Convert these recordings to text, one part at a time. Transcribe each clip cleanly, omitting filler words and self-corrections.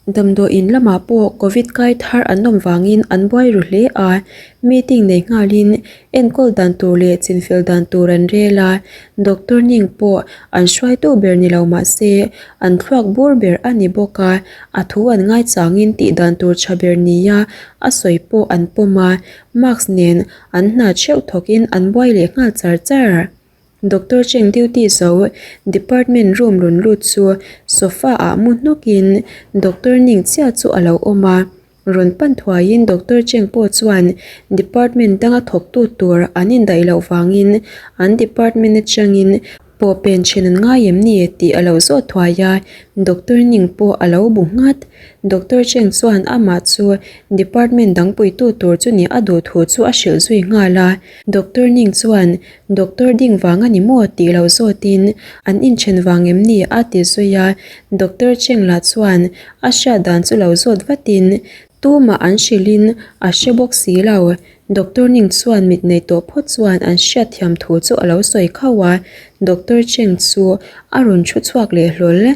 Damdawiin lamah pawh Covid kai thar an awm vangin an buai ru hle a, meeting nei nghalin enkawl dan tur leh chinfel dan tur an rel a, Doctor Ning pawh an hruaitu ber ni lo mah se an thluak bur ber a ni bawk a, a thu an ngaichangin tih dan tur tha ber nia a sawi pawh an pawm a, mask nen an hna theuh thawkin an buai leh nghal char char. Doctor Cheng duty zo department room rawn lut chu sofa ah mu hnawk in doctor Ning chiah chu a lo awm a, rawn pan thuai in Doctor Cheng pawh chuan department danga thawk tu tur an indaih loh vangin an department atangin pawh pen then an ngai em ni tih a lo zawt thuai a, Doctor Ning pawh a lo bu nghat. Doctor Cheng chuan amah chu department dang puitu tur chu nih a duh thu chu a hrilh zui nghal a, Doctor Ning chuan Doctor ding vang a ni maw tih lo zawtin an inthen vang em ni a ti zui a, Doctor Cheng lah chuan a hriat dan chu lo zawt vatin tumah an hrilhin a hre bawk si lo. Doctor Ning chuan mit nei tawh phawt chuan an hriat thiam thu chu a lo sawi khauh a, Doctor Cheng chu a rawn thu chhuak leh hlawl.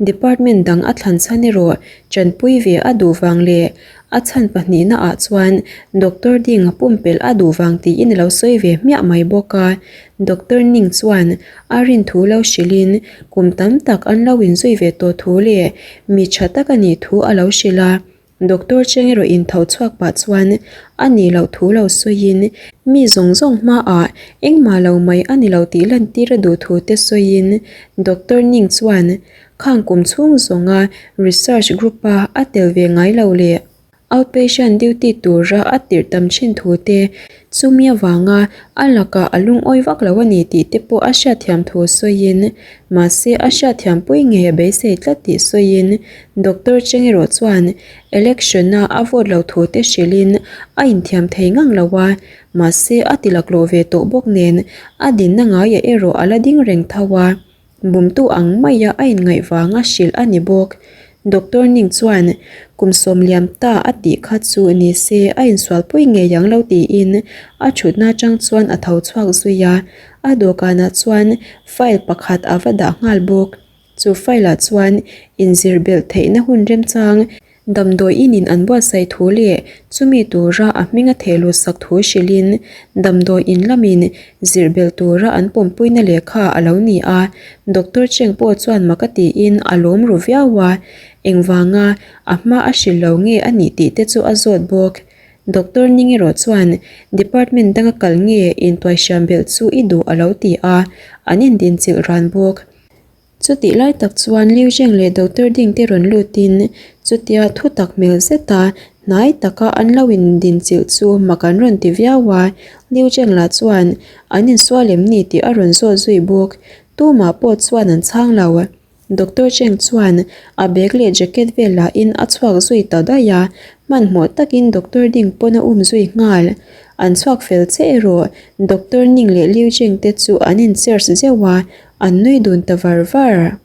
Department dang a thlan chhan erawh tanpui ve a duh vang leh A chhan pahnihna ah chuan Doctor Ding pumpelh a duh vang tiin a lo sawi ve hmiah mai bawk a. Doctor Ning chuan a rin thu lo hrilhin kum tam tak an lo inzui ve tawh thu leh mi tha tak a nih thu a lo hrilh a. Doctor Cheng erawh in tho chhuak pah chuan a nih loh thu lo sawiin mi zawng zawng hmaah engmah lo mai a ni lo tih lantir a duh thu te sawiin Doctor Ning chuan Khang kum chhung zawnga research group-a a tel ve ngai lo leh outpatient duty tura a tirh tam thin thu te, chumi avanga a lakah a lungawi vak lo a ni tih te pawh a hriatthiam thu sawiin, mahse a hriatthiam pui ngei a beisei tlat tih sawiin Doctor Cheng erawh chuan election-a a vote lo thu te hrilhin a inthiam thei ngang lo a, mahse a ti laklawh ve tawh bawk nen a dinna ngaiah erawh a la ding reng tho a. Bumtu ang maia a inngaih vanga hrilh a ni bawk. Doctor Ning chuan, Kum sawm liam ta a tih kha chu ni se a insualpui ngei ang lo tiin a thutna atang chuan a tho chhuak zui a. A dawhkanah chuan file pakhat a va dah nghal bawk. Chu file ah chuan inzir belh theihna hun remchang Damdawi inin an buatsaih thu leh chumi tura a hming a theh lut sak thu hrilhin damdawi in lamin zirh belh tura an pawmpuina lehkha a lo ni a, Doctor Cheng pawh chuan mak a tiin a lawm ru viau a, engvanga a hma a hrilh lo nge a nih tih te chu a zawt bawk. Doctor Ning erawh chuan department danga kal nge intuaihriam belh chu i duh a lo ti a, an indinchilh ran bawk. Chutih lai tak chuan Liu Zheng leh Doctor Ding te rawn lutin chutia thu tak hmel zeta hnai taka an lo indinchilh chu mak an rawn ti viau a, Liu Zheng lah chuan an insual em ni tih a rawn zawt zui bawk. Tumah pawh chuan an chhang lo. Doctor Zheng chuan a bag leh jacket vel lahin a chhuak zui ta daih a, hmanhmawh takin Doctor Ding pawn a um zui nghal. An chhuak fel che erawh Doctor Ning leh Liu Zheng te chu an inchers zeuh a, An nui dun ta var var.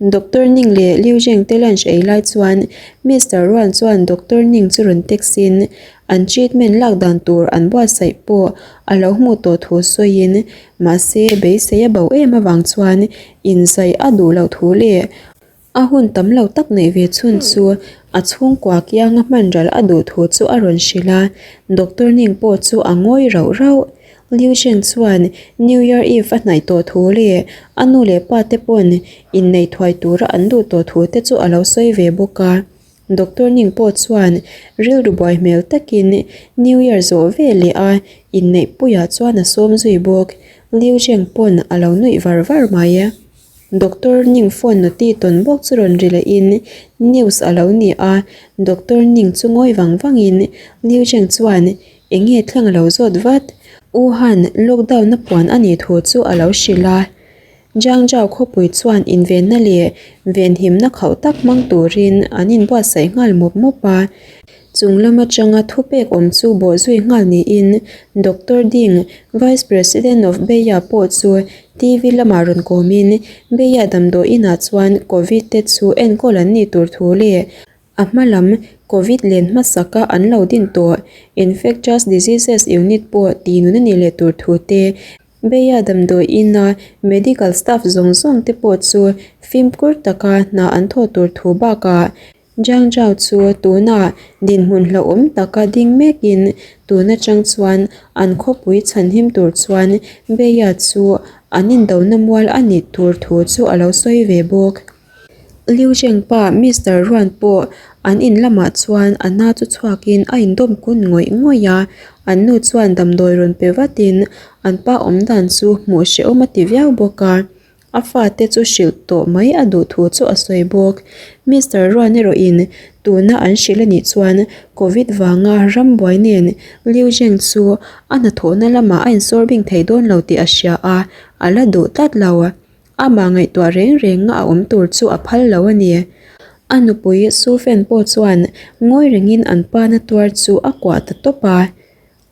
Doctor Ning leh Liu Zheng te lunch ei lai chuan Mister Ruan chuan Doctor Ning chu rawn text in an treatment lak dan tur an buatsaih pawh a lo hmuh tawh thu sawiin mahse beisei a bo em avang chuan inzai a duh loh thu leh A hun tam lo tak neih ve chhun chu a chhungkua kianga hman ral a duh thu chu a rawn hrilh a, Doctor Ning pawh chu a ngawi rauh rauh. Liu Zheng chuan New Year Eve a hnaih tawh thu leh a nu leh pa te pawn inneih thuai tura an duh tawh thu te chu a lo sawi ve bawk a. Doctor Ning pawh chuan rilru buai hmel takin New Year zawh ve leh a inneih puiah chuan a sawm zui bawk. Liu Zheng pawn a lo nuih var var mai. Doctor Ning phone noti tawn bawk chu rawn ri lehin news a lo ni a, Doctor Ning chu ngawi vang vangin Liu Zheng chuan eng nge thleng a lo zawt vat. Wuhan lockdown a puan a nih thu chu a lo hrilh a, Jiangzhou khawpui chuan invenna leh venhimna khauh tak hmang turin an inbuatsaih nghal mawp mawp a. Chung lam atanga thupek awm chu bawhzui nghal niin Doctor Ding, Vice President of Beia pawh chu TV lamah rawn kawmin Beia damdawi inah chuan Covid te chu enkawl an nih tur thu leh a hma lam Covid len hmasaka an lo din tawh Infectious Diseases Unit pawh tihnun a nih leh tur thu te Beia damdawi ina medical staff zawng zawng te pawh chu fimkhur taka hna an thawh tur thu bakah. Zhang Zhao chu tunah dinhmun hlauhawm taka ding mekin tun atang chuan an khawpui chhanhim tur chuan Beia chu an indona mual a nih tur thu chu a lo sawi ve bawk. Liu Zheng pa Mister Ruan pawh an in lamah chuan a hna chu chhuakin a indawm kun ngawih ngawih a, an nu chuan damdawi rawn pe vatin an pa awmdan chu hmuh hrehawm a ti viau bawk a. A fate chu hrilh tawh mai a duh thu chu a sawi bawk. Mister Ruan erawhin tuna an hrilh a nih chuan Covid vanga rambuai nen Liu Zheng chu a hnathawhna lamah a insawr bing thei dawn lo tih a hria a, a la duh tlat lo. Amah ngaihtuah reng renga a awm tur chu a phal lo a ni. A nupui Su Fen pawh chuan ngawi rengin an pa na tuar chu a kuah ta tawp a.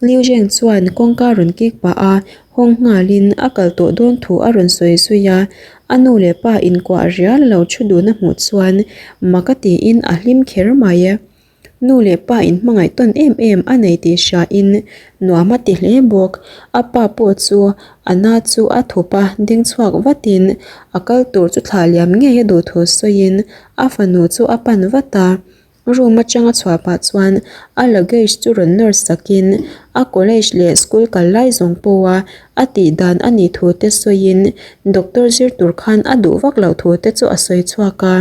Liu Zheng chuan kawngka rawn kik pah a, hawng nghalin a kal tawh dawn thu a rawn sawi zui a. A nu leh pa inkuah rial lo thu dun a hmuh chuan mak a tiin a hlim kher mai. Nu leh pa inhmangaih tawn em em a nei tih hriain nuam a ti hle bawk. A pa pawh chu a na chu a thup a, ding chhuak vatin a kal tur chu thlah liam ngei a duh thu sawiin a fanu chu a pan vat a. Room atanga chhuah pah chuan a luggage chu rawn nawr sakin a college leh school kal lai zawng pawha a tih dan a nih thu te sawiin doctor zir tur khan a duh vak loh thu te chu a sawi chhuak a.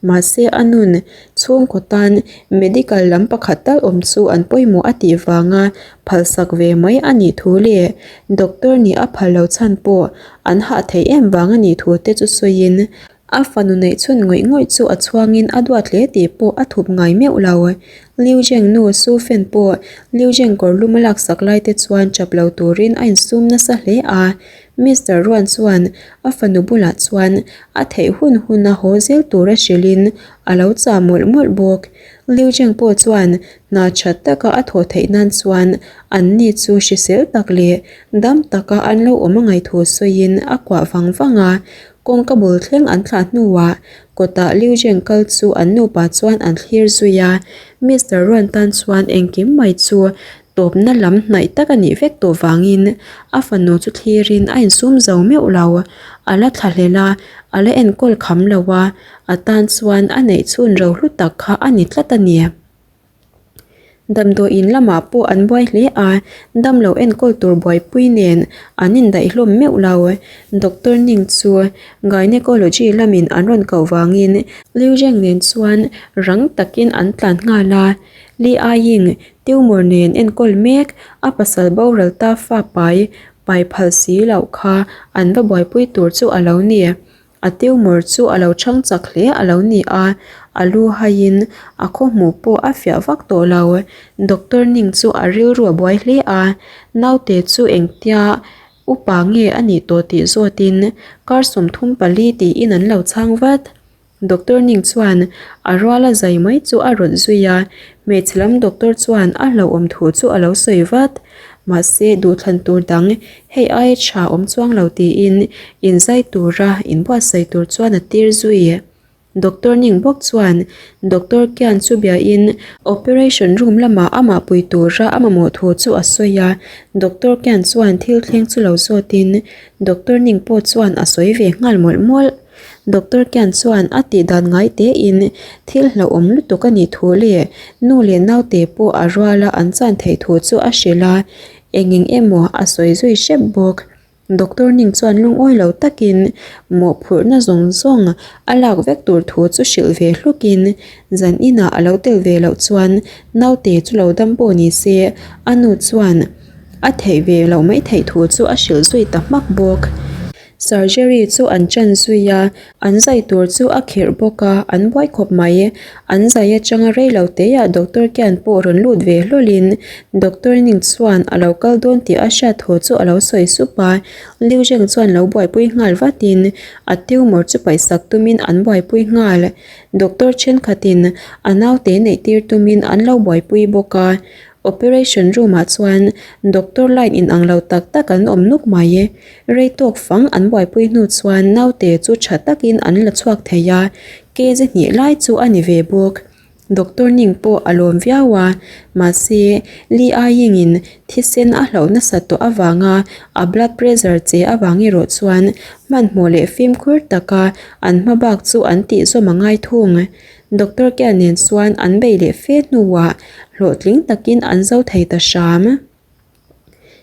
Mahse a nun chhungkaw tan medical lam pakhat tal awm chu an pawimawh a tih vanga phalsak ve mai a nih thu leh doctor nih a phal lo chhan pawh an hah theih em vang a nih thu te chu sawiin A fanu neih chhun ngawih ngawih chu a chhuangin a duat hle tih pawh a thup ngai meuh lo. Liu Zheng nu Su Fen pawh Liu Zheng kawr lum a laksak lai te chuan chap lo turin a insum nasa hle a. Mister Ruan chuan a fanu bulah chuan a theih hun hun a haw zel tura hrilhin a lo chah mawlh mawlh bawk. Liu Zheng pawh chuan hna that taka a thawh theih nan chuan an ni chu hrisel tak leh dam taka an lo awm a ngaih thu sawiin a kuah vang vang a. Kawngka bul thleng an thlah hnuah kawtah Liu Zheng kal chu an nupa chuan an thlir zui a, Mister Ruan tan chuan engkim mai chu tawpna lam hnaih tak a nih vek tawh vangin a fanu chu thlirin a insum zo meuh lo. A la thla hlel a, a la enkawl kham lo a, a tan chuan a neih chhun rohlu tak kha a ni tlat a ni. Damdawiin lamah pawh an buai hle a, damlo enkawl tur buaipui nen an indaih hlawm meuh lo. Doctor Ning chu Gynecology lamin an rawn koh vangin Liu Zheng nen chuan rang takin an tlan nghal a. Li Aiying tumor nen enkawl mek, a pasal boral ta fa pai pai phal si loh kha an va buaipui tur chu a lo ni. A tumor chu a lo chhang chak hle a lo ni a, a lu haiin a khaw hmuh pawh a fiah vak tawh lo. Doctor Ning chu a rilru a buai hle a, naute chu engtia upa nge a nih tawh tih zawtin kar 34 tiin an lo chhang vat. Doctor Ning chuan a ruala zai mai chu a rawt zui a, hmeichhe lam doctor chuan a hlauhawm thu chu a lo sawi vat. Mahse duhthlan tur dang Hei aia tha awm chuang lo tiin inzai tura inbuatsaih tur chuan a tir zui. Doctor Ning bawk chuan Doctor Kian chu biain operation room lamah amah pui tura a mamawh thu chu a sawi a. Doctor Kian chuan thil thleng chu lo zawtin Doctor Ning pawh chuan a sawi ve nghal mawlh mawlh. Doctor Kian chuan a tih dan ngai tein thil hlauhawm lutuk a nih thu leh nu leh naute pawh a ruala an chan theih thu chu a hrilh a. Eng eng emaw a sawi zui hrep bawk. Doctor Ning chuan lungawi lo takin mawhphurhna zawng zawng a lak vek tur thu chu hrilh ve hlukin zan inah a lo tel ve loh chuan naute chu lo dam pawh ni se a nu chuan a theih ve loh mai theih thu chu a hrilh zui ta hmak bawk. Surgery chu an chan zui a, an zai tur chu a khirh bawk a, an buai khawp mai. An zai atanga rei lo teiah doctor Kian pawh rawn lut ve hlawlin doctor Ning chuan a lo kal dawn tih a hriat thaw chu a lo sawi sup a, Liu Zheng chuan lo buaipui nghal vatin a tumor chu paihsak tumin an buaipui nghal. Doctor thenkhatin a naute neih tir tumin an lo buaipui bawk a. Operation room ah chuan doctor line inang lo tak tak an awm nuk mai. Rei tawk fang an buaipui hnu chuan naute chu tha takin an la chhuak thei a, kg hnih lai chu a ni ve bawk. Doctor Ning pawh a lawm viau a, mahse Li Aiyingin thisen a hlauh nasat tawh avanga a blood pressure che avang erawh chuan hmanhmawh leh fimkhur taka an hma bak chu an tih zawm a ngai thung. Doctor Kian nen chuan an bei leh fe hnuah hlawhtling takin an zo thei ta hram.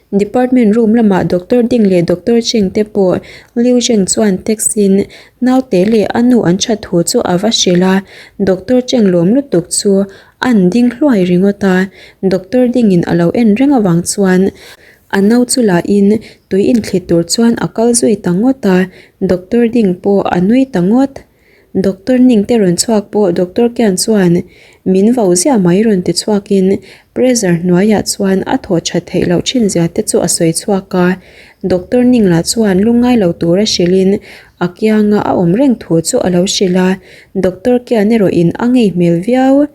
Department room lamah Doctor Ding leh Doctor Cheng te pawh Liu Zheng chuan text in naute leh a nu an that thu chu a va hrilh a, Doctor Cheng lawm lutuk chu an ding hluai ringawt a, Doctor Ding in a lo en reng avang chuan a no chu lah in tui inthlit tur chuan a kal zui ta ngawt a, Doctor Ding pawh a nui ta ngawt. Doctor Ning te rawn chhuak pawh Doctor Kian chuan min vo ziah mai rawn ti chhuakin pressure hnuaiah chuan a thaw that theih loh thin zia te chu a sawi chhuak a. Doctor Ning lah chuan lungngai lo tura hrilhin a kianga a awm reng thu chu a lo hrilh a, Doctor Kian erawhin a ngei hmel viau.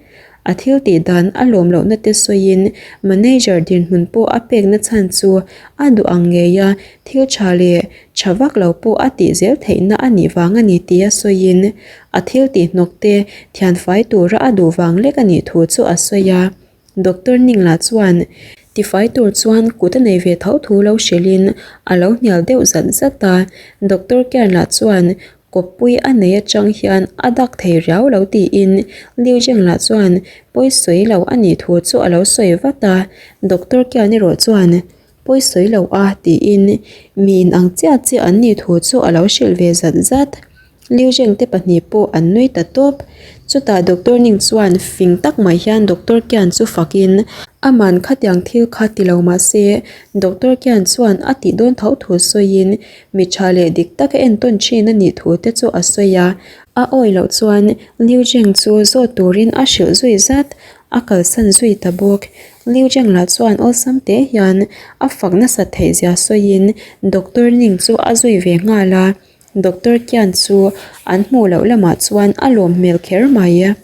A thil tih dan a lawm lohna te sawiin manager dinhmun pawh a pekna chhan chu a duh ang ngei a, thil tha leh tha vak lo pawh a tih zel theihna a nih vang a ni tia sawiin a thil tih hnawk te thianfai tura a duh vang lek a nih thu chu a sawi a. Doctor Ning lah chuan tifai tur chuan kut a nei ve tho thu lo hrilhin a lo hnial deuh zat zat a, Doctor Kian lah chuan Kawppui a nei atang hian a dak thei riau lo tiin Liu Zheng lah chuan pawi sawi lo a nih thu chu a lo sawi vat a, Doctor Kian erawh chuan pawi sawi lo a tiin mi in ang chiah chiah an nih thu chu a lo hrilh ve zat zat. Liu Zheng te pahnih pawh an nui ta tawp. Chutah Doctor Ning chuan fing tak mai hian Doctor Kian chu fakin aman khatiang thil kha ti lo mah se Doctor Kian chuan a tih dawn tho thu sawiin Mi tha leh dik taka entawn thin a nih thu te chu a sawi a, a awi loh chuan Liu Zheng chu zawt turin a hrilh zui zat, a kalsan zui ta bawk. Liu Zheng lah chuan awlsam te hian a fak nasat theih zia sawiin Doctor Ning chu a zui ve nghal a, Doctor Qian chu an hmuh loh lamah chuan a lawm hmel kher mai.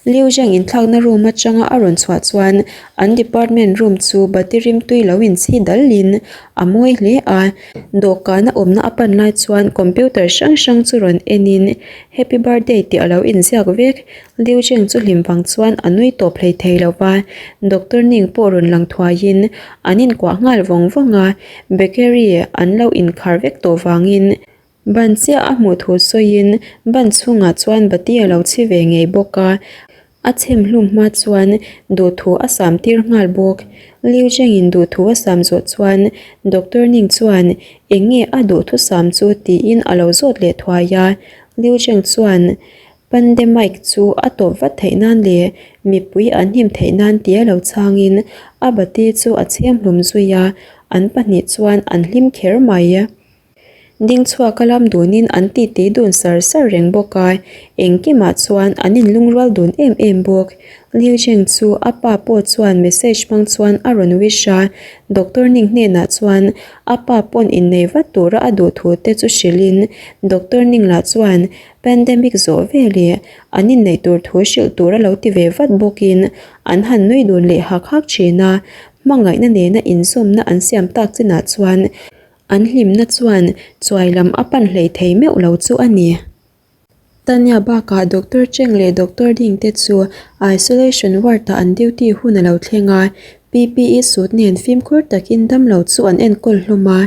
Liu Zheng inthlakna room atanga a rawn chhuah chuan an department room chu bati rimtui lo inchhi dalin a mawi hle a, dawhkan a awmna a pan lai chuan computer hrang hrang chu rawn enin happy birthday tih a lo inziak vek. Liu Zheng chu hlim vang chuan a nui tawp hlei thei lo va, Doctor Ning pawh rawn lang thuaiin an inkuah nghal vawng vawng a, bakery an lo inkhar vek tawh vangin Ban chiah a hmuh thu sawiin ban chhungah chuan bati a lo chhi ve ngei bawk a, a chhem hlum hma chuan duhthu a sam tir nghal bawk. Liu Zhengin duhthu a sam zawh chuan Doctor Ning chuan eng nge a duhthusam chu tiin a lo zawt leh thuai a, Liu Zheng chuan Pandemic chu a tawp vat theih nan leh mipui an him theih nan tia lo chhangin a bati chu a chhem hlum zui a, an pahnih chuan an hlim kher mai. Ding chhuak a lam dunin an titi dun sar sar reng bawk a, engkimah chuan an inlungrual dun em em bawk. Liu Zheng chu a pa pawh chuan message hmang chuan a rawn wish a, Doctor Ning hnenah chuan a pa pawn innei vat tura a duh thu te chu hrilhin Doctor Ning lah chuan pandemic zawh veleh an inneih tur thu hrilh tur a lo ti ve vat bawkin an han nui dun leh hak hak thin a, hmangaihna nena inzawmna an siam tak chinah chuan An hlimna chuan chuai lam a pan hlei thei meuh lo chu a ni. Tanya bakah Doctor Cheng leh Doctor Ding te chu isolation ward-ah an duty hun a lo thleng a, PPE suit nen fimkhur takin damlo chu an enkawl hlawm a.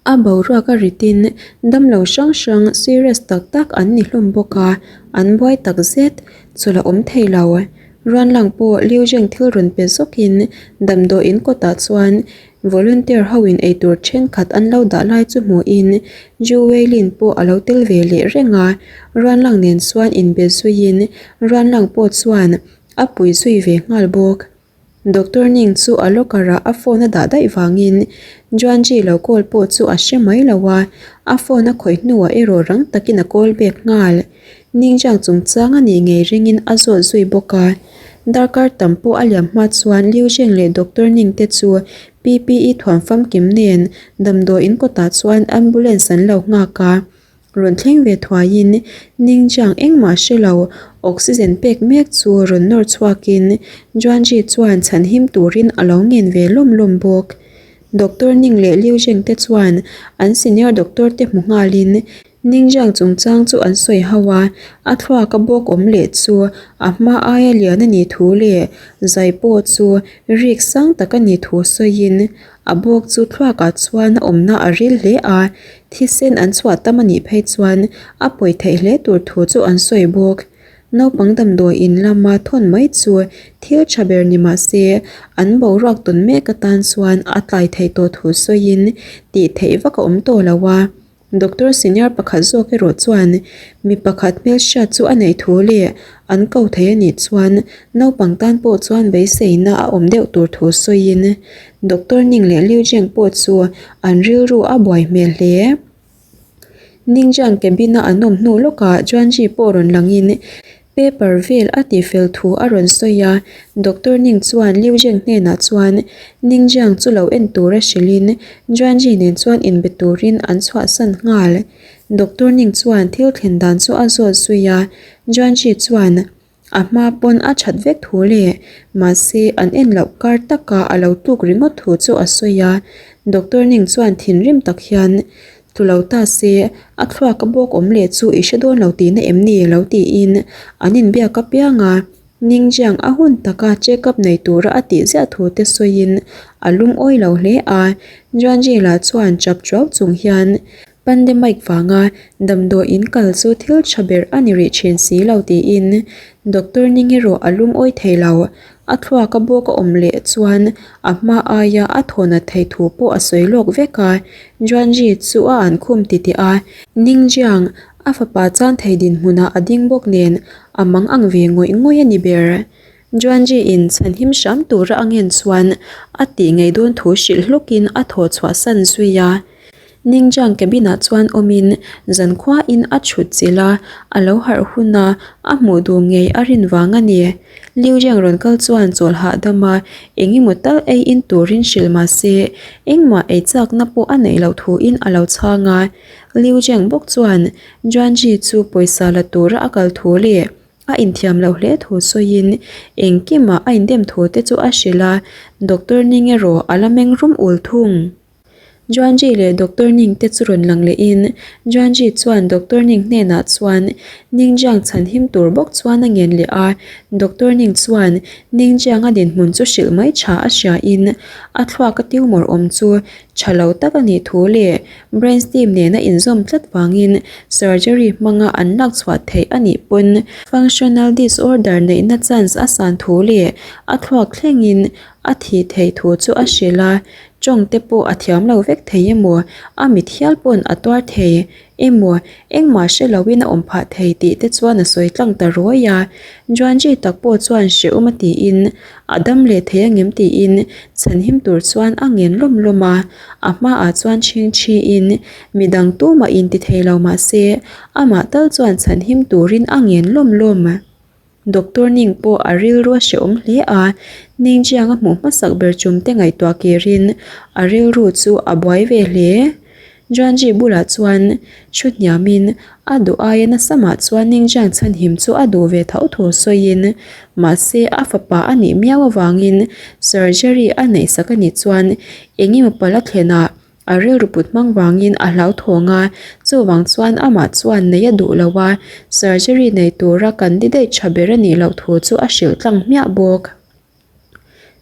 A boruak a ritin damlo hrang hrang serious tak tak an ni hlawm bawk a, an buai tak zet. Chawlh a awm thei lo. Ruanlang pawh Liu Zheng thil rawn pe zawkin damdawiin kawtah chuan Volunteer ho in eitur thenkhat an lo dah lai chu hmuhin Ju Weilin pawh a lo tel ve leh reng a, Ruanlang nen chuan inbe zuiin Ruanlang pawh chuan a pui zui ve nghal bawk. Doctor Ning chu a locker ah a phone a dah daih vangin Juanji lo call pawh chu a hre mai lo a, a phone a khawih hnuah erawh rang takin a call back nghal. Ningjiang chungchang a nih ngei ringin a zawt zui bawk a. Darkar tam pawh a liam hma chuan Liu Zheng leh Doctor Ning te chu PPE thuam famkim nen damdawiin kawtah chuan ambulance an lo nghak a. Rawn thleng ve thuaiin Ningjiang engmah hre lo oxygen pek mek chu rawn nawr chhuakin Juanji chuan chhanhim turin a lo ngen ve lawm lawm bawk. Doctor Ning leh Liu Zheng te chuan an senior doctor te hmu nghalin. Ningjiang chungchang chu an sawi ho a, a thluak a bawk awm leh chu a hma aia lian a nih thu leh zai pawh chu rik sang tak a nih thu sawiin a bawk chu thluakah chuan a awmna a ril hle a, thisen an chhuah tam a nih phei chuan a pawi theih hle tur thu chu an sawi bawk. Naupang damdawi in lama thawn mai chu thil tha ber ni mah se, an boruak tawn mek atan chuan a tlai theih tawh thu sawiin tih theih vak a awm tawh lo a. Doctor senior pakhat zawk erawh chuan mi pakhat hmelhriat chu a neih thu leh an ko thei a nih chuan naupang tan pawh chuan beiseina a awm deuh tur thu sawiin Doctor Ning leh Liu Jeng pawh chu an rilru a buai hmel hle. Ningjiang cabin a an awm hnu lawkah Juanji pawh rawn langin Paper vel a tihfel thu a rawn sawi a, Doctor Ning chuan Liu Zheng hnenah chuan Ningjiang chu lo en tura hrilhin Juanji nen chuan inbe turin an chhuahsan nghal. Doctor Ning chuan thil thlen dan chu a zawt zui a, Juanji chuan a hma pawn a that vek thu leh mahse an en loh kar taka a lo tluk ringawt thu chu a sawi a, Doctor Ning chuan thinrim tak hian Tlu lo ta se, a thluak a bawk awm leh chu i hre dawn lo tihna em ni? lo tiin an inbiak apiang a, Ningjiang a hun taka check up nei tura a tih ziah thu te sawiin a lungawi lo hle a, Juanji lah chuan chap chuau chung hian pandemic vanga damdawi in kal chu thil tha ber a ni rih thin si lo tiin Doctor Ning erawh a lungawi thei lo. A thluak a bawk a awm leh chuan a hma aia a thawnat theih thu pawh a sawi lawk vek a, Juanji chu a an khum titih a, Ningjiang a fapa chan thei dinhmunah a ding bawk nen a mang ang ve ngawih ngawih a ni ber. Juanji in chhanhim hram tura a ngen chuan a tih ngei dawn thu hrilh hlawkin a thaw chhuahsan zui a. Ningjiang cabin ah chuan awmin zankhuain a chhut chilh a, a lo harh huna a hmuh duh ngei a rin vang a ni. Liu Jiang rawn kal chuan chawl hahdam a, eng emaw tal ei in turin hrilh mah se, engmah ei chakna pawh a neih loh thuin a lo chhang a. Liu Jiang bawk chuan Juanji chu pawisa la tura a kal thu leh a inthiam loh hle thu sawiin engkimah a indem thu te chu a hrilh a, Doctor Ning erawh a la meng rum ul thung. Juanji leh Doctor Ning te chu rawn lang lehin Juanji chuan Doctor Ning hnenah chuan Ningjiang chhanhim tur bawk chuan a ngen leh a, Doctor Ning chuan Ningjiang a dinhmun chu hrilh mai tha a hriain a thluak a tumor awm chu tha lo tak a nih thu leh brain stem nena inzawm tlat vangin surgery hmanga an lak chhuah theih a nih pawn functional disorder neihna chance a san thu leh a thluak thlengin a thih theih thu chu a hrilh a. Tawng te pawh a thiam lo vek thei emaw, a mit hial pawn a tuar thei emaw, engmah hre loin a awm phah thei tih te chuan a sawi tlang ta ruai a. Juanji tak pawh chuan hrehawm a tiin, a dam leh thei angem tiin chhanhim tur chuan a ngen lawm lawm a. A hmaah chuan chhingchhiin midang tumah inti thei lo mah se, amah tal chuan chhanhim turin a ngen lawm lawm. Doctor Ning pawh a rilru a hrehawm hle a, Ningjiang a hmuh hmasak ber chum te ngaihtuah kirin a rilru chu a buai ve hle. Juanji bulah chuan thu hniamin a duh aia nasa mah chuan Ningjiang chhanhim chu a duh ve tho thu sawiin mahse a fapa a nih miau avangin surgery a neihsak a nih chuan engemaw palh a thlenah A rilru put hmang vangin a hlauthawng a, chuvang chuan amah chuan nei a duh lo a, surgery nei tura candidate tha ber a nih loh thu chu a hrilh tlang hmiah bawk.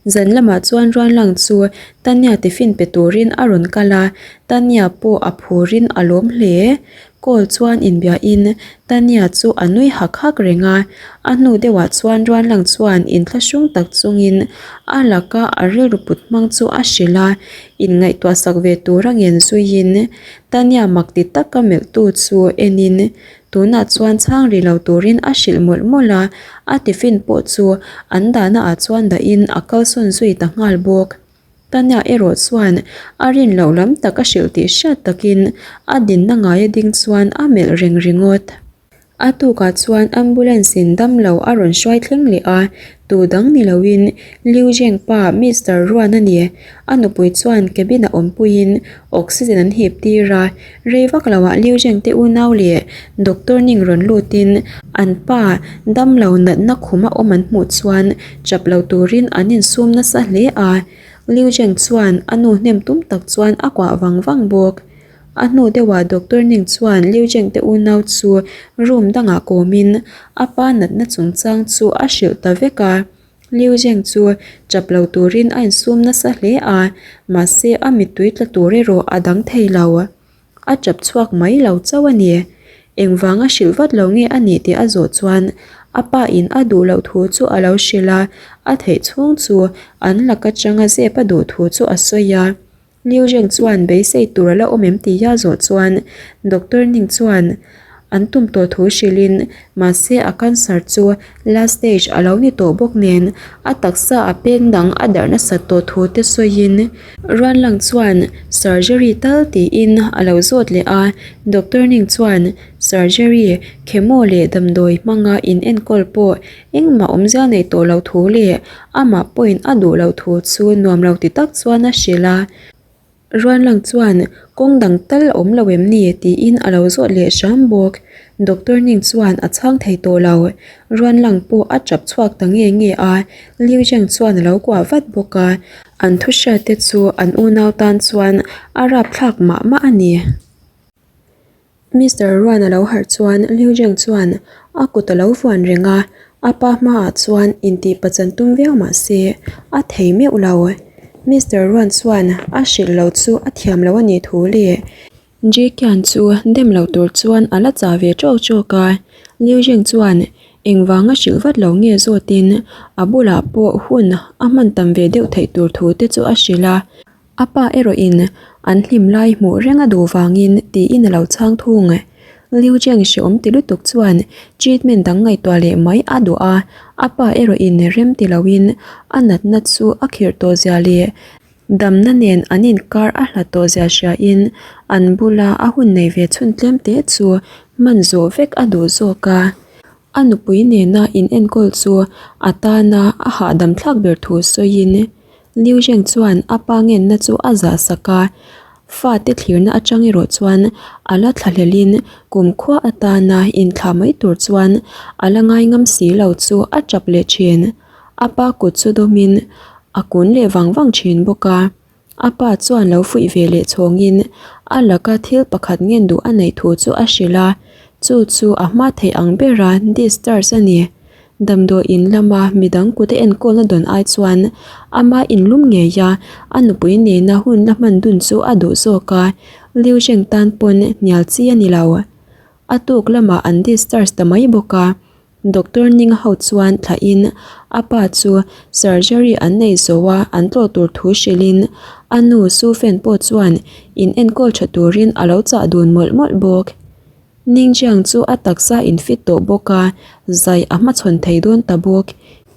Zan lamah chuan Ruanlang chu Tanya tiffin pe turin a rawn kal a, Tanya pawh a phurin a lawm hle. Call chuan inbiahin Tanya chu a nui hak hak reng a, a hnu deuhah chuan Ruanlang chuan inthlahrung tak chungin a laka a rilru put hmang chu a hrilh a, inngaihtuah sak ve tura ngen zuiin Tanya mak ti taka melhtu chu enin tunah chuan chhang ri lo turin a hrilh mawlh mawlh a, a tiffin pawh chu an dahna ah chuan dahin a kalsawn zui ta nghal bawk. Tanya erawh chuan a rin loh lam tak a hrilh tih hriat takin a dinna ngaia ding chuan a melh reng ringawt. A tukah chuan ambulance in damlo a rawn hruai thleng leh a, tu dang ni loin Liu Zheng pa Mister Ruan a ni. A nupui chuan cabin a awmpuiin oxygen an hip tir a, rei vak loah Liu Zheng te unau leh doctor Ning rawn lutin an pa damlo natna khuma awm an hmuh chuan chap lo turin an insum nasa hle a, Liu Zheng chuan a nu hnem tum tak chuan a kuah vang vang bawk. A hnu deuhah Doctor Ning chuan Liu Zheng te unau chu room dangah kawmin a pa natna chungchang chu a hrilh ta vek a. Liu Zheng chu chap lo turin a insum nasa hle a, mahse a mittui tla tur erawh a dang thei lo. A chap chhuak mai lo chauh a ni. Engvanga hrilh vat lo nge a nih tih a zawh chuan a pa in a duh loh thu chu a lo hrilh a, a theih chhung chu an lak atanga zep a duh thu chu a sawi a. Liu Zheng chuan beisei tur a la awm em tih a zawh chuan Doctor Ning chuan an tum tawh thu hrilhin mahse a cancer chu last stage a lo ni tawh bawk nen a taksa a peng dang a darh nasat tawh thu te sawiin Ruanlang chuan surgery tal tiin a lo zawt leh a, Doctor Ning chuan surgery, chemo leh damdawi hmanga in enkawl pawh engmah awmzia nei tawh lo thu leh amah pawhin a duh loh thu chu nuam lo ti tak chuan a hrilh a. Ruanlang chuan kawng dang tal a awm lo em ni tiin a lo zawt leh hram bawk. Doctor Ning chuan a chhang thei tawh lo. Ruanlang pawh a tap chhuak ta nge nge a, Liu Zheng chuan a lo kuah vat bawk a. An thu hriat te chu an unau tan chuan a rapthlak mah mah a ni. Mister Ruan a lo harh chuan Liu Zheng chuan a kut a lo vuan reng a, a pa hmaah chuan intih pachan tum viau mah se a thei meuh lo. Mister Ruan chuan a hrilh lo chu a thiam lo a nih thu leh Ji Qian chu dem lo tur chuan a la chah ve tawk tawk a, Liu Zheng chuan engvanga hrilh vat lo nge zawtin a bulah pawh hun a hman tam ve deuh theih tur thu te chu a hrilh a. A pa erawhin an hlim lai hmuh reng a duh vangin tiin a lo chhang thung. Liu Zheng hreawm ti lutuk chuan treatment dang ngaihtuah leh mai a duh a, a pa erawhin rem ti loin a natna chu a khirh tawh zia leh damna nen an inkar a hlat tawh zia hriain an bula a hun nei ve chhun tlem te chu hman zawh vek a duh zawk a. A nupui nena in enkawl chu a tana a hahdam thlak ber thu sawiin Liu Zheng chuan a pa ngenna chu a zah sak a, fate thlirna atang erawh chuan a la thlahlelin kumkhua atana inthlah mai tur chuan a la ngai ngam si lo chu a tap leh thin. A pa kut chu dawmin a kun leh vang vang thin bawk a. A pa chuan lo fuih ve leh chhawngin a laka thil pakhat ngen duh a neih thu chu a hrilh a, chu chu a hma theih ang bera discharge a ni. Damdawi in lama midang kut a enkawlna dawn ai chuan ama inlum ngei a, a nupui nena hun la hman dun chu a duh zawk a, Liu Zheng tan pawn hnial chi a ni lo. A tuk lamah an discharge ta mai bawk a, Doctor Ninga ho chuan thlahin a pa chu surgery an nei zo a, an tlawh tur thu hrilhin a nu Su Fen pawh chuan in enkawl tha turin a lo chah dun mawlh mawlh bawk. Ningjiang chu a taksa infit tawh bawk a, zai a hmachhawn thei dawn ta bawk.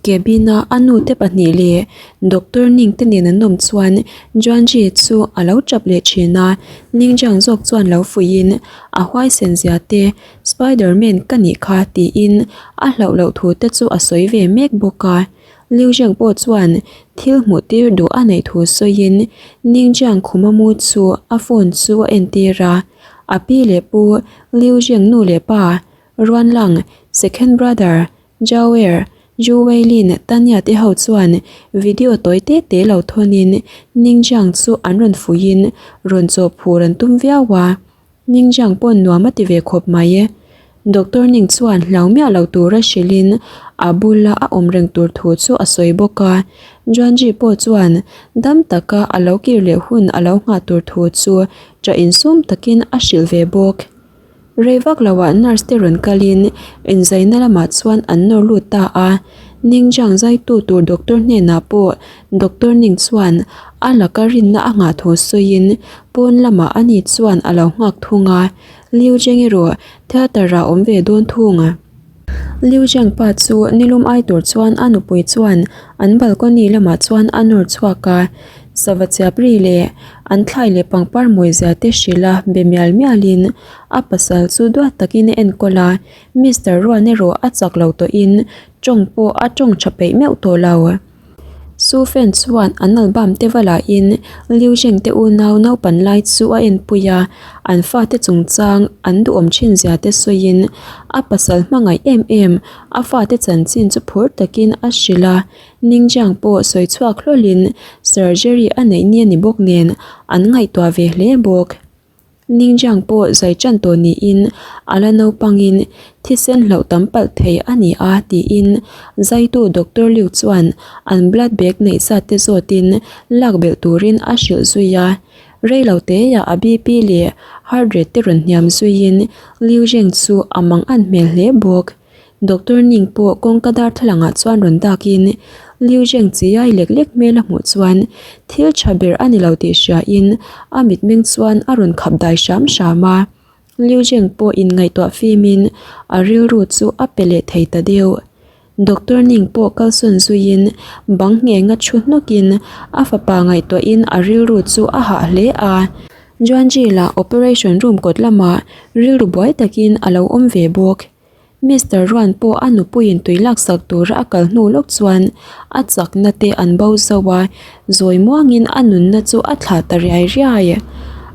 Cabin-a a nute pahnih leh Doctor Ning te nen an awm chuan Juanji chu a lo tap leh thin a, Ningjiang zawk chuan lo fuihin a huaisen zia te, Spiderman ka nih kha tiin a hlauh loh thu te chu a sawi ve mek bawk a. Liu Zheng pawh chuan thil hmuh tir duh a neih thu sawiin Ningjiang khuma mu chu a phone chu a entir a. A pi leh pu Liu Zheng nu leh pa Ruan Lang, Second Brother, Zhao Er, Zhu Weilin, Tanya te ho chuan video tawi te te lo thawnin Ningjiang chu an rawn fuihin rawn chawh phur an tum viau a. Ningjiang pawn nuam a ti ve khawp mai. Doctor Ning chuan hlau miah lo tura hrilhin a bula a awm reng tur thu chu a sawi bawk a. Juanji pawh chuan dam taka a lo kir leh hun a lo nghah tur thu chu Ṭah insum takin a hrilh ve bawk. Rei vak loah nurse te rawn kalin inzaina lamah chuan an nawr lut ta a. Ningjiang zaitu tur doctor hnenah pawh doctor Ning chuan a laka rinna a nghah thu sawiin pawn lamah ani chuan a lo nghak thung a. Liu Zheng erawh theatre ah awm ve dawn thung. Liu Zheng pa chu nilum ai tur chuan a nupui chuan an balcony lamah chuan a nawr chhuak a, sava chiap ri leh an thlai leh pangpar mawizia te hrilh a be mial mialin a pasal chu duat takin a enkawl a, Mister Ruan erawh a chak lo tawhin tawng pawh a tawng tha peih meuh tawh lo. Su Fen chuan an album te va lahin Liu Zheng te unau naupan lai chu a enpui a, an fate chungchang an duhawm thin zia te sawiin a pasal hmangaih em em a fate chanchin chu phur takin a hrilh a, Ningjiang pawh sawi chhuak hlawlin surgery a neih ni a ni bawk nen an ngaihtuah ve hle bawk. Ningjiang pawh zai ṭan tawh niin a la naupangin thisen hlauh tam palh thei a ni a tiin zaitu Doctor Liu chuan an blood bag neih zat te zawtin lak belh turin a hrilh zui a. Rei lo teah a BP leh heart rate te rawn hniam zuiin Liu Zheng chu a mang an hmel hle bawk. Doctor Ning pawh kawngka darthlalangah chuan rawn dakin Liu Zheng chiai lek lek hmel a hmuh chuan thil tha ber a ni lo tih hriain a mitmeng chuan a rawn khap dai hram hram a. Liu Zheng pawh inngaihtuah fimin a rilru chu a pe leh thei ta deuh. Doctor Ning pawh kalsawn zuiin bang nghenga thu hnawkin a fapa ngaihtuahin a rilru chu a hah hle a. Juanji lah operation room kawt lamah rilru buai takin a lo awm ve bawk. Mister Ruan pawh a nupuiin tui laksak tura a kal hnu lawk chuan a chakna te an bo zo a, zawi muangin a nunna chu a thlah ta riai riai.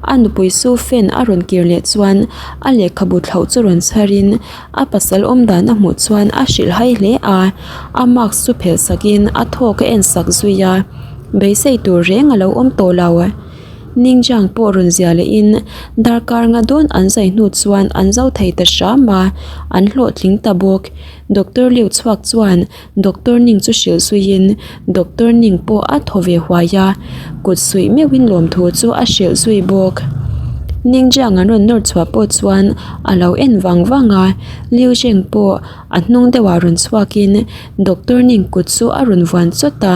A nupui Su Fen a rawn kir leh chuan a lehkhabu thlauh chu rawn chharin a pasal awm dan a hmuh chuan a hrilhhai hle a, a mask chu phelh sakin a thawk a en sak zui a, beisei tur reng a lo awm tawh lo. Ningjiang pawh rawn zia lehin darkar nga dawn an zai hnu chuan an zo thei ta hram a, an hlawhtling ta bawk. Doctor Liu chhuak chuan Doctor Ning chu hrilh zuiin Doctor Ning pawh a thaw ve huai a, kut suih meuhin lawmthu chu a hrilh zui bawk. Ningjiang an rawn nawr chhuah pawh chuan a lo en vang vang a, Liu Zheng pawh a hnung deuhah rawn chhuakin Doctor Ning kut chu a rawn vuan chawt a.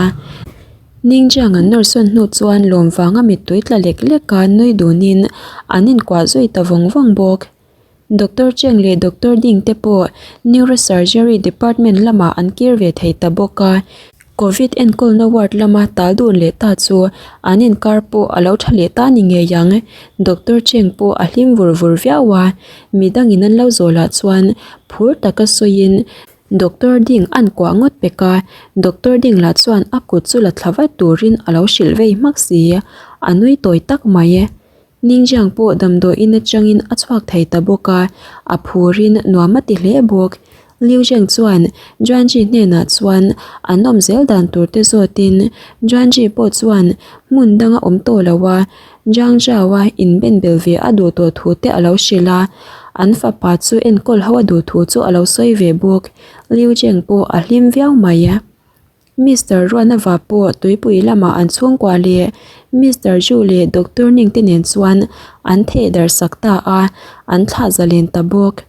Ningjiang an nawr sawn hnu chuan lawm vanga mittui tla lek lek a nui dunin an inkuah zui ta vawng vawng bawk. Doctor Cheng leh Doctor Ding te pawh Neurosurgery Department lamah an kir ve thei ta bawk a, Covid enkawlna ward lama tal dun leh ta chu an inkar pawh a lo tha leh ta ni ngei ang. Doctor Cheng pawh a hlim vur vur viau a, midangin an lo zawhlah chuan phur taka sawiin Doctor Ding an kuah ngawt pek a, Doctor Ding lah chuan a kut chu la thla vat turin a lo hrilh vei hmak si, a nui tawi tak mai. Ningjiang pawh damdawiin atangin a chhuak thei ta bawk a, a phurin nuam a ti hle bawk. Liu Zheng chuan Juanji hnenah chuan an awm zel dan tur te zawtin Juanji pawh chuan hmun danga awm tawh lo a, Zhang Zhao-a inbenbel ve a duh tawh thu te a lo hrilh a, an fapa chu enkawl ho a duh thu chu a lo sawi ve bawk. Liu Zheng pawh a hlim viau mai. Mister Ruanava pawh tuipui lamah an chhungkua leh Mister Zhu leh Doctor Ning te nen chuan an theh darh sak ta a, an thlah zalen ta bawk.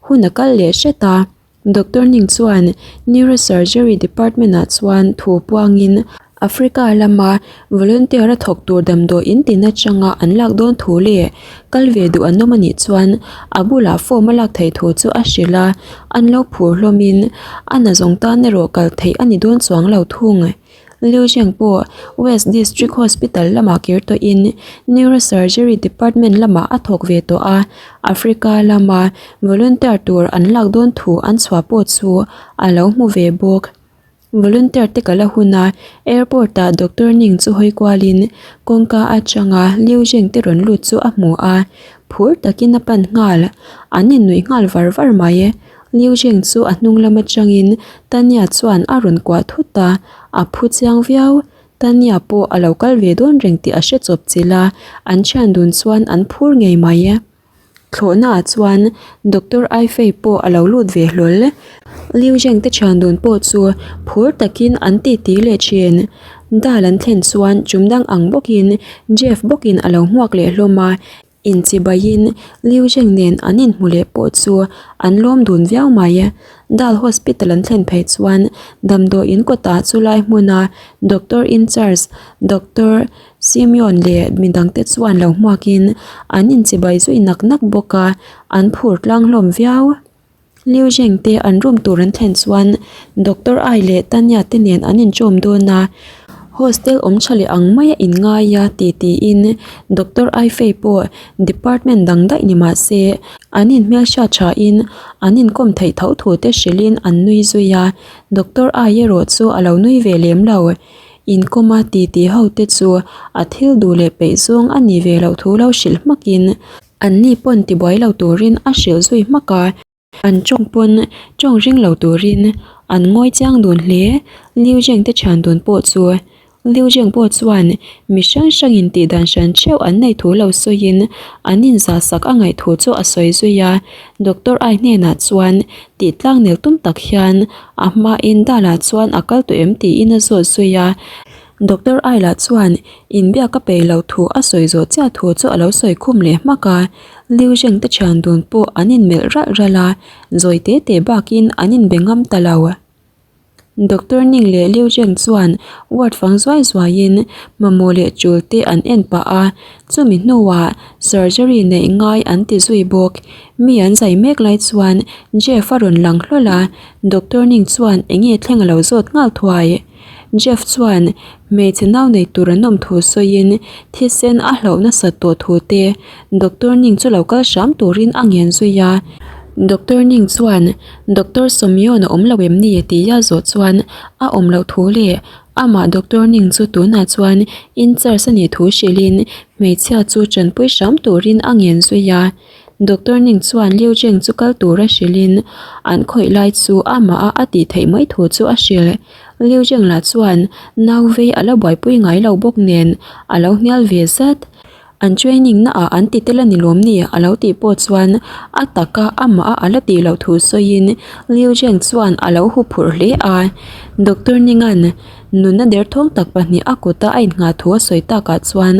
Hun a kal leh hret a. Doctor Ning chuan Neurosurgery Department-ah chuan thu puangin Africa lama volunteer a thawk tur damdawi in tin atanga an lak dawn thu leh kal ve duh an awm a nih chuan a bulah form a lak theih thu chu a hrilh a, an lo phur hlawmin a na zawng tan erawh kal theih a ni dawn chuang lo thung. Liu Zheng pawh West District Hospital lamah kir tawhin Neurosurgery Department lamah a thawk ve tawh a, Africa lama volunteer tur an lak dawn thu an chhuah pawh chu a lo hmu ve bawk. Volunteer te kal a hun a, airport ah Doctor Ning chu hawi kualin kawngka atanga Liu Zheng te rawn lut chu a hmu a, phur takin a pan nghal, an innuih nghal var var mai. Liu Zheng chu a hnung lam atangin Tanya chuan a rawn kuah thut a, a phu chiang viau. Tanya pawh a lo kal ve dawn reng tih a hre chawp chilh a, an thian dun chuan an phur ngei mai. Thlawhna ah chuan Doctor Ai Fei pawh a lo lut ve hlawl. Liu Zheng te thian dun pawh chu phur takin an titi leh thin. Dal an thlen chuan chum dang ang bawkin Jeff bawkin a lo hmuak leh hlawm a, Inchibaiin Liu Zheng nen an inhmu leh pawh chu an lawm dun viau mai. Dal Hospital an thlen phei chuan damdawiin kawtah chu lai hmuna Doctor in charge Doctor Simeon leh midangte chuan lo hmuakin an inchibai zui nak nak bawk a, an phur tlang hlawm viau. Liu Zheng te an room tur an thlen chuan Doctor Ai leh Tanya te nen an inchawm dawn a, hostel awm tha leh ang maia inngai a ti tiin Doctor Ai Fei pawh department dang daih ni mah se an inhmelhriat thain an inkawm theih tho thu te hrilhin an nui zui a, Doctor Ai erawh chu a lo nui ve lem lo. Inkawma ti ti ho te chu a thil duh leh peih zawng a ni ve loh thu lo hrilh hmakin Anni pawn tibuai lo turin a hrilh zui hmak a, an tawng pawn tawng ring lo turin an ngawi chiang dun hle. Liu Zheng te thian dun pawh chu. Liu Zheng pawh chuan mi hrang hrangin tih dan hran theuh an neih thu lo sawiin an inzah sak a ngaih thu chu a sawi zui a. Doctor Ai hnenah chuan tih tlang nel tum tak hian a hmain Dala chuan a kal tawh em tiin a zawt zui a. Doctor Ai lah chuan inbiak a peih loh thu a sawi zawh chiah thu chu a lo sawi khum leh hmak a. Liu Zheng te thian dun pawh an inmelh ralh ralh a, zawi te te bakin an inbe ngam ta lo. Doctor Ning leh Liu Zheng chuan ward fang zuai zuaiin mamawh leh tul te an en pah a, chumi hnuah surgery neih ngai an ti zui bawk. Mi an zai mek lai chuan Jeff a rawn lang hlawl a, Doctor Ning chuan eng nge thleng a lo zawt nghal thuai. Jeff chuan hmeichhe nau nei tur an awm thu sawiin thisen a hlauh nasat tawh thu te Doctor Ning chu lo kal hram turin a ngen zui a. Doctor Ning chuan Doctor Sawmyawn a awm lo em ni tih a zawh chuan a awm loh thu leh amah Doctor Ning chu tunah chuan in charge a nih thu hrilhin hmeichhia chu tanpui hram turin a ngen zui a. Doctor Ning chuan Liu Zheng chu kal tura hrilhin an khawih lai chu amah a a tih theih mai thu chu a hrilh. Liu Zheng lah chuan nau vei a la buaipui ngai lo bawk nen a lo hnial ve zat. An training na ah an ti tel a ni lawm ni a lo tih pawh chuan a taka amah a a la tih loh thu sawiin Liu Zheng chuan a lo huphurh hle a. Doctor Ningan nunna derthawng tak pahnih a kuta a innghah thu a sawi takah chuan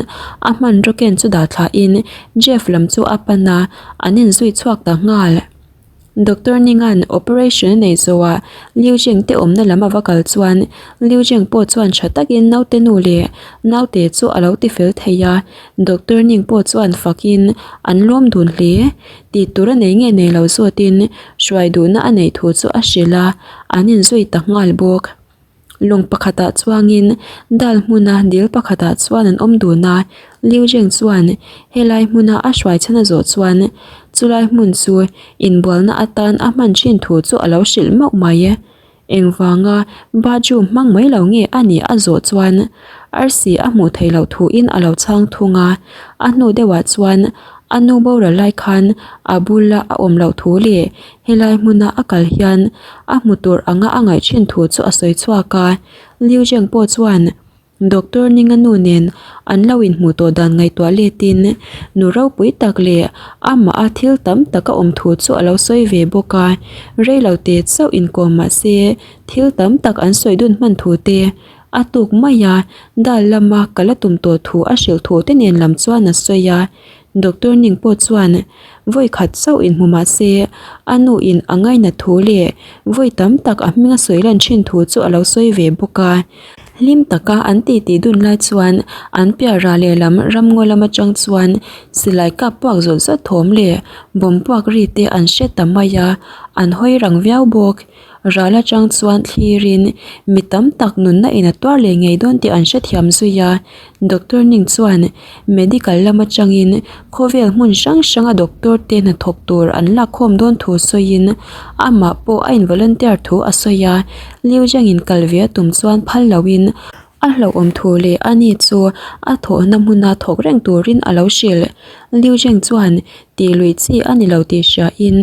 a hmanraw ken chu dah thlahin Jeff lam chu a pan a, an inzui chhuak ta nghal. Doctor Ningan operation a nei zawhah Liu Zheng te awmna lam a va kal chuan Liu Zheng pawh chuan tha takin naute nu leh naute chu a lo ti fel thei a, Doctor Ning pawh chuan fakin an lawm dun hle. Tih tur a nei nge nei lo zawtin hruai duhna a neih thu chu a hrilh a, an inzui ta nghal bawk. Lawng pakhatah chuangin dal hmuna dil pakhatah chuan an awm dun a, Liu Zheng chuan helai hmuna a hruai chhan a zawh chuan chulai hmun chu inbualna atan a hman thin thu chu a lo hrilh mauh mai. Engvanga bathroom hmang mai lo nge a nih a zawh chuan arsi a hmuh theih loh thuin a lo chhang thung a, a hnu deuhah chuan a nu boral lai khan a bula a awm loh thu leh Helai hmuna a kal hian a hmu tur anga a ngaih thin thu chu a sawi chhuak a, Liu Zheng pawh chuan Doctor Ninga nu nen an lo inhmuh tawh dan ngaihtuah letin nu ropui tak leh amah a thil tam tak a awm thu chu a lo sawi ve bawk a, rei lo te chauh inkawm mah se thil tam tak an sawi dun hman thu te a tuk mai a, dal lama kal a tum tawh thu a hrilh thu te nen lam chuan a sawi a. Doctor Ning pawh chuan vawi khat chauh inhmu mah se a nu in a ngainat thu leh vawi tam tak a hming a sawi lan thin thu chu a lo sawi ve bawk a. Hlim taka an titi dun lai chuan an piah rah lehlam ramngaw lam atang chuan silai kap puak zawt zawt thawm leh bawm puak ri te an hre ta mai a, an hawi rang viau bawk. Ral atang chuan thlirin mi tam tak nunna in a tuar leh ngei dawn tih an hrethiam zui a. Doctor Ning chuan medical lam atangin khawvel hmun hrang hranga doctor te hnathawk tur an lakkhawm dawn thu sawiin amah pawh a in volunteer thu a sawi a. Liu Zheng in kal ve a tum chuan phal loin a hlauhawm thu leh ani chu a thawhna hmuna thawk reng turin a lo hrilh. Liu Zheng chuan tih luih chi a ni lo tih hriain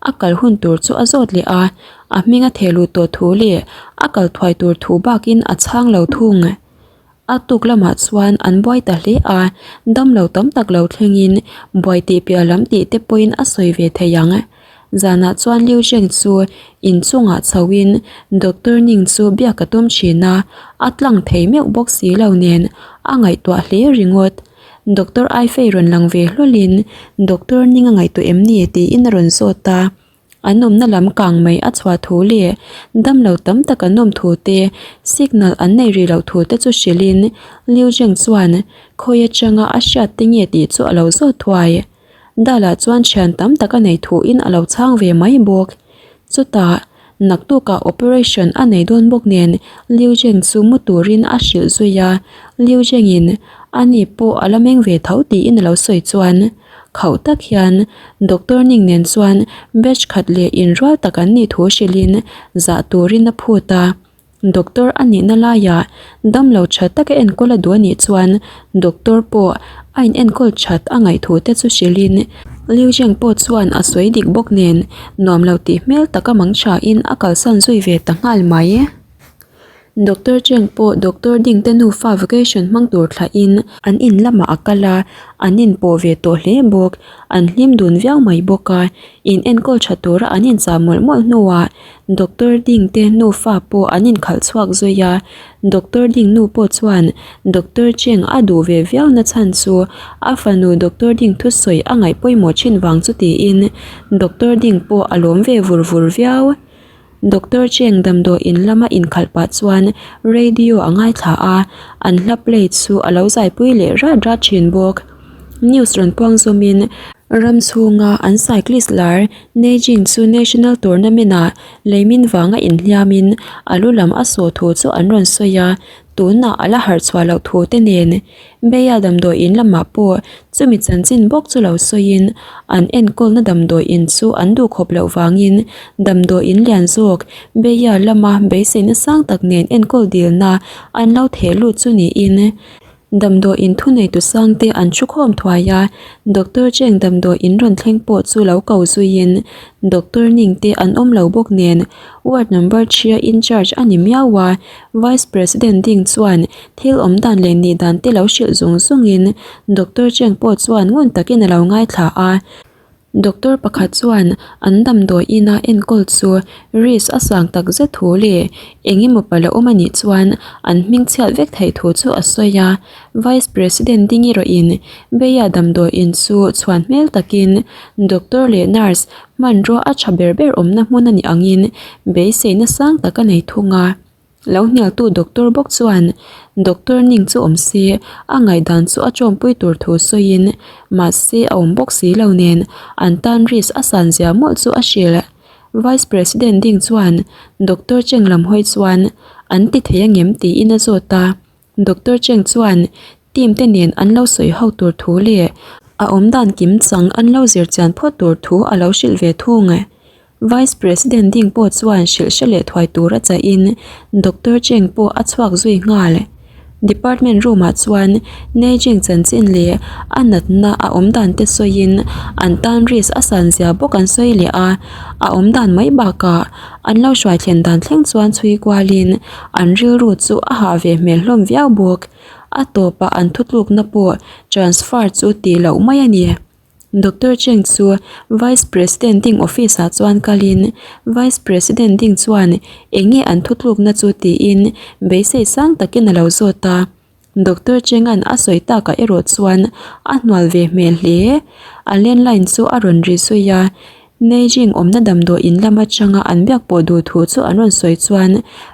a kal hun tur chu a zawt leh a, a hming a theh luh tawh thu leh a kal thuai tur thu bakin a chhang lo thung. A tuk lamah chuan an buai ta hle a, damlo tam tak lo thlengin buai tih piah lam tih te pawhin a sawi ve thei ang. Zanah chuan Liu Zheng chu inchungah chhoin Doctor Ning chu biak a tum thin a, a tlang thei meuh bawk si lo nen a ngaihtuah hle ringawt. Doctor Aifei rawn lang ve hlawlin Doctor Ning a ngaihtuah em ni tiin a rawn zawt a. An awmna lam kang mai a chhuah thu leh damlo tam tak an awm thu te, signal an nei rih loh thu te chu hrilhin Liu Zheng chuan khawi atanga a hriat te nge tih chu a lo zawt thuai. Dalah chuan thian tam tak a nei thuin a lo chhang ve mai bawk. Chutah naktukah operation a nei dawn bawk nen Liu Zheng chu mu turin a hrilh zui a, Liu Zhengin ani pawh a la meng ve tho tiin a lo sawi chuan khauh tak hian Doctor Ning nen chuan batch khat leh inrual tak an nih thu hrilhin zah turin a phut a. Doctor a nihna laiah damlo tha taka enkawl a duh a nih chuan doctor pawh a in enkawl that a ngaih thu te chu hrilhin Liu Zheng pawh chuan a sawi dik bawk nen nuam lo tih hmel taka mang thain a kalsan zui ve ta nghal mai. Doctor Cheng pawh Doctor Ding te nufa vacation hmang tur thlahin an in lamah a kal a, an inpawh ve tawh hle bawk. An hlim dun viau mai bawk a, in enkawl tha tura an inchah mawlh mawlh hnuah Doctor Ding te nufa pawh an inkhalh chhuak zui a, Doctor Ding nu pawh chuan Doctor Cheng a duh ve viau na chhan chu a fanu Doctor Ding thusawi a ngaih pawimawh thin vang chu tiin Doctor Ding pawh a lawm ve vur vur viau. Doctor Cheng damdawi in lama inkhalh pah chuan radio a ngaithla a, an hla play chu a lo zaipui leh rat rat thin bawk. News rawn puang zawmin ram chhunga an cyclist lar Neijing chu national tournament ah leimin vanga inhliamin a lu lam a sawh thu chu an rawn sawi a, tunah a la harh chhuah loh thu te nen Beia damdawi in lamah pawh chumi chanchin bawk chu lo sawiin an enkawlna damdawi in chu an duh khawp loh vangin damdawi in lian zawk Beia lama beiseina sang tak nen enkawl dilna an lo theh lut chu niin Damdawi in thuneitu sangte an thu khawm thuai a, Doctor Cheng damdawi in rawn thleng pawh chu lo ko zuiin Doctor Ning te an awm lo bawk nen ward number thria in charge a ni miau a, Vice President ding chuan thil awm dan leh nih dan te lo hrilh zung zungin Doctor Cheng pawh chuan ngun takin a lo ngaithla a. Doctor pakhat chuan an damdawi ina enkawl chu risk a sang tak zet thu leh eng emaw pala awm a nih chuan an hming chhiat vek theih thu chu a sawi a. Vice President ding erawhin Beia damdawi in chu chhuan hmel takin doctor leh nurse hmanrua a tha ber ber awmna hmun a nih angin beiseina sang tak a nei thung a. Lo hnialtu doctor bawk chuan doctor Ning chu awm se, a ngaihdan chu a tawmpui tur thu sawiin mahse a awm bawk si lo nen an tan risk a san zia mawlh chu a hrilh. Vice President ding chuan doctor Cheng lam hawi chuan an ti thei angem tiin a zawt a. Doctor Cheng chuan team te nen an lo sawi ho tur thu leh a awmdan kim chang an lo zir chian phawt tur thu a lo hrilh ve thung. Vice President ding pawh chuan hrilh hre leh thuai tur a chahin Doctor Cheng pawh a chhuak zui nghal. Department room ah chuan Neijing chanchin leh a natna a awmdan te sawiin an tan risk a san zia bawk an sawi leh a, a awmdan mai bakah an lo hruai thlen dan thleng chuan chhui kualin an rilru chu a hah ve hmel hlawm viau bawk. A tawpah an thutlukna pawh transfer chu tih loh mai a ni. Doctor Cheng chu Vice President ding office ah chuan kalin Vice President ding chuan eng nge an thutlukna chu tiin beisei sang takin a lo zawt a. Doctor Chenga'n a sawi takah erawh chuan a hnual ve hmel hle. A landline chu a rawn ri zui a, Neijing awmna damdawi in lam atanga an biak pawh duh thu chu an rawn sawi chuan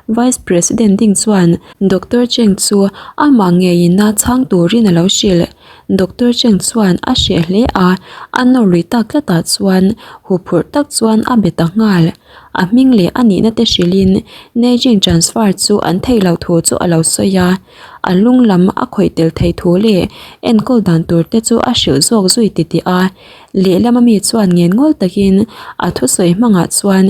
Vice President ding chuan Doctor Cheng chu amah ngeiin a chhang turin a lo hrilh. Doctor Cheng chuan a hreh hle a, a nawr lui tak tlatah chuan huphurh tak chuan a be ta nghal. A hming leh a nihna te hrilhin Neijing transfer chu an theih loh thu chu a lo sawi a, a lung lam a khawih tel thei thu leh enkawl dan tur te chu a hrilh zawk zui titih a. Lehlam ami chuan ngen ngawl takin a thusawi hmangah chuan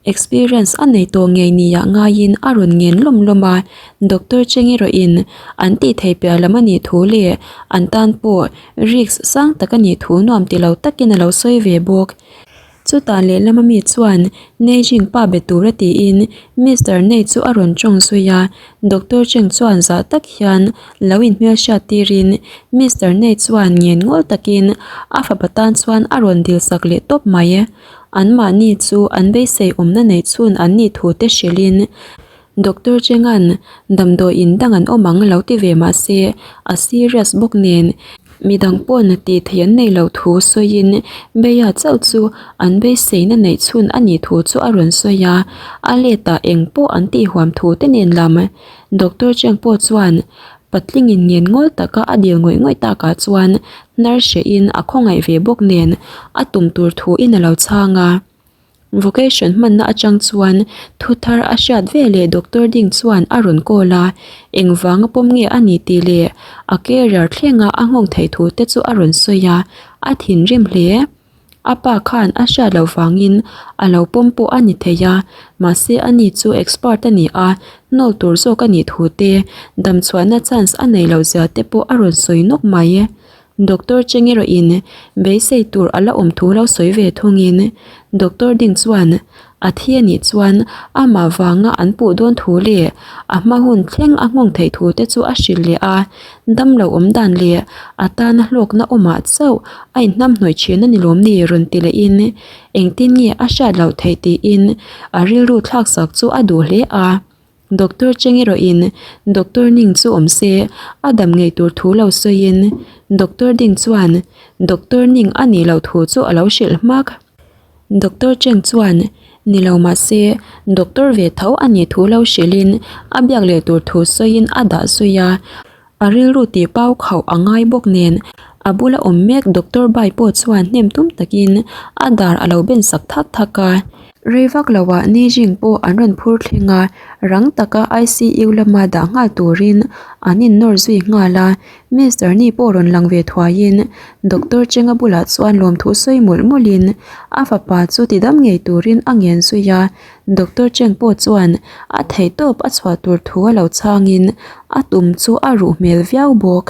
experience a nei tawh ngei nia ngaiin a rawn ngen lawm lawm a, Doctor Cheng erawhin an tih theih piah lam a nih thu leh an tan pawh risk sang tak a nih thu nuam ti lo takin a lo sawi ve bawk. Chutah lehlam ami chuan Neijing pa be tura tiin Mister Nei chu a rawn tawng zui a, Doctor Cheng chuan zah tak hian lo inhmelhriat tirin Mister Nei chuan ngen ngawl takin a fapa tan chuan a rawn dil sak leh tawp mai. Anmahni chu an beisei awmna neih chhun an nih thu te hrilhin Doctor Chenga'n damdawi in dang an awm ang lo ti ve mah se a serious bawk nen midang paw'n tih theih an neih loh thu sawiin Beia chauh chu an beiseina neih chhun a nih thu chu a rawn sawi a, a letah eng pawh an tih huam thu te nen lam Doctor Cheng pawh chuan patlingin ngen ngawl taka a dil ngawih ngawih takah chuan hnar hrehin a khawngaih ve bawk nen a tum tur thuin a lo chhang a. Vocation hmanna atang chuan thu thar a hriat ve leh doctor ding chuan a rawn call a, engvanga pawm nge a ni tih leh a carrier thlenga a nghawng theih thu te chu a rawn sawi a, a thinrim hle. A pa khan a hriat loh vangin a lo pawm pawh a ni thei a, mahse ani chu expert a ni a, hnawl tur zawk a nih thu te, damchhuahna chance a nei loh zia te pawh a rawn sawi nawk mai. Doctor Cheng erawhin beisei tur a la awm thu lo sawi ve thungin Doctor Ding chuan A thi a nih chuan amah vanga an puh dawn thu leh a hma hun thleng a nghawng theih thu te chu a hrilh leh a. Damlo awm dan leh a tana hlawkna awmah chauh a inhnamhnawih thin a ni lawm ni rawn ti lehin engtin nge a hriat loh theih tiin a rilru thlaksak chu a duh hle a. Doctor Cheng erawhin Doctor Ning chu awm se a dam ngei tur thu lo sawiin Doctor Ding chuan Doctor Ning a nih loh thu chu a lo hrilh hmak. Doctor Cheng chuan ni lo mahse Doctor ve tho a nih thu lo hrilhin a biak leh tur thu sawiin a dah zui a. A rilru tih pau khauh a ngai bawk nen a bula awm mek Doctor Bai pawh chuan hnem tum takin a dar a lo ben sak thak thak a. Rei vak loah Nijing pawh an rawn phur thleng a, rang taka ICU lama dah nghal turin an innawr zui nghal a. Mister Ni pawh rawn lang ve thuaiin Doctor Chenga bulah chuan lawmthu sawi mawlh mawlhin a fapa chu tidam ngei turin a ngen zui a. Doctor Cheng pawh chuan a theihtawp a chhuah tur thu a lo chhangin a tum chu a ruh hmel viau bawk.